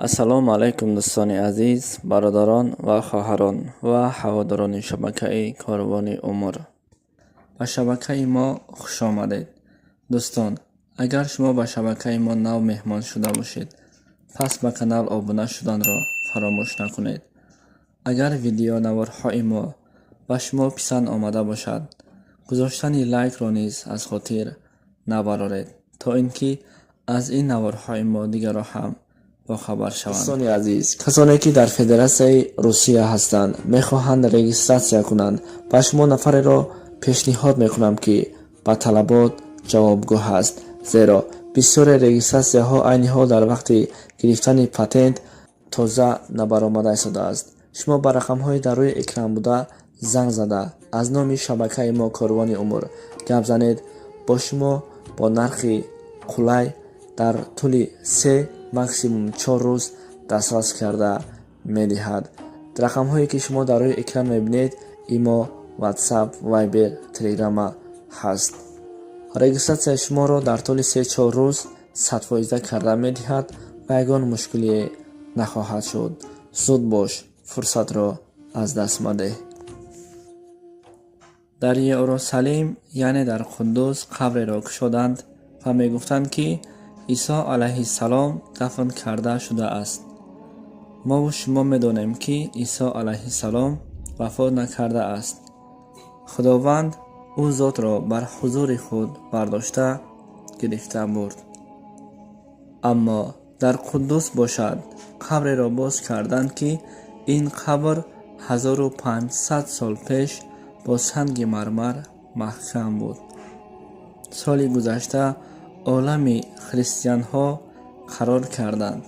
Ассалому алайкум, дӯстони азиз, бародарон ва хоҳарон ва ҳаводорони шабакаи Корвони Умр. Ба шабакаи мо хуш омадед. Дӯстон, агар шумо ба шабакаи мо нав меҳмон шуда бошед, пас ба канал обуна шуданро фаромӯш накунед. Агар видеонаворҳои мо ба шумо писанд омада бошад, гузоштани лайкро низ аз хотир набароред, то ин ки аз ин наворҳои мо дигарро ҳам бохабар шаванд. Дӯстони азиз, касоне ки дар Федератсияи Русия ҳастанд, мехоҳанд регистратсия кунанд, ба шумо нафареро пешниҳод мекунам, ки ба талабот ҷавобгӯ ҳаст, зеро бисёре регистратсияҳо айни ҳол дар вақти гирифтани патент тоза набаромада истодааст. Шумо ба рақамҳои дар рӯи экран буда занг зада, аз номи шабакаи мо Корвони Умр гап занед. Бо шумо бо нархи қулай дар тӯли 3, максимум 4 рӯз дастрас карда медиҳад. Рақамҳое ки шумо дар рӯи экран мебинед, имо, Ватсап, Вайбер, Телеграма ҳаст. Регистратсияи шуморо дар тӯли 3-4 рӯз 100-фоиза карда медиҳад ва ягон мушкилие нахоҳад шуд. Зуд бош, фурсатро аз даст мадеҳ. Дар Иерусалим, яъне дар Қуддус, қабреро кушоданд ва мегуфтанд, ки Исо алайҳиссалом дафн карда шудааст. Мову шумо медонем, ки Исо алайҳиссалом вафот накардааст. Худованд ӯ зотро бар ҳузури худ бардошта гирифта бурд. Аммо дар Қуддус бошад, қабреро боз карданд, ки ин қабр 1500 сол пеш бо санги мармар маҳкам буд. Соли гузашта олами христианҳо қарор карданд,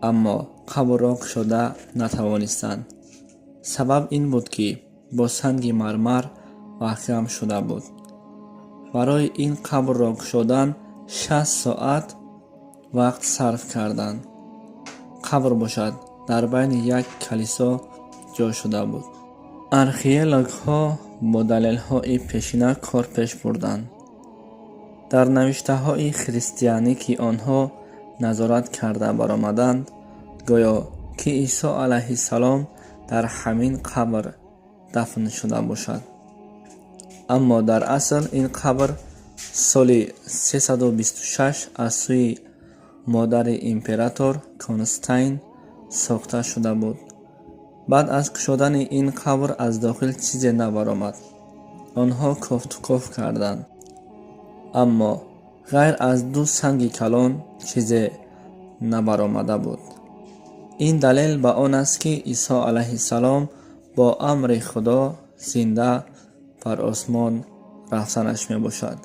аммо қабрро кушода натавонистанд. Сабаб ин буд, ки бо санги мармар маҳкам шуда буд. Барои ин қабрро кушодан 60 соат вақт сарф карданд. Қабр бошад, дар байни як калисо ҷой шуда буд. Археологҳо бо далелҳои пешина кор пеш бурданд. Дар навиштаҳои христианӣ, ки онҳо назорат карда баромаданд, гӯё ки Исо алайҳиссалом дар ҳамин қабр дафн шуда бошад. Аммо дар асл ин қабр соли 326 аз сӯи модари император Константин сохта шуда буд. Баъд аз кушодани ин қабр аз дохил чизе набаромад. Онҳо кофтуков карданд, аммо ғайр аз ду санги калон чизе набаромада буд. Ин далел ба он аст, ки Исо алайҳиссалом бо амри Худо зинда бар осмон рафтанаш мебошад.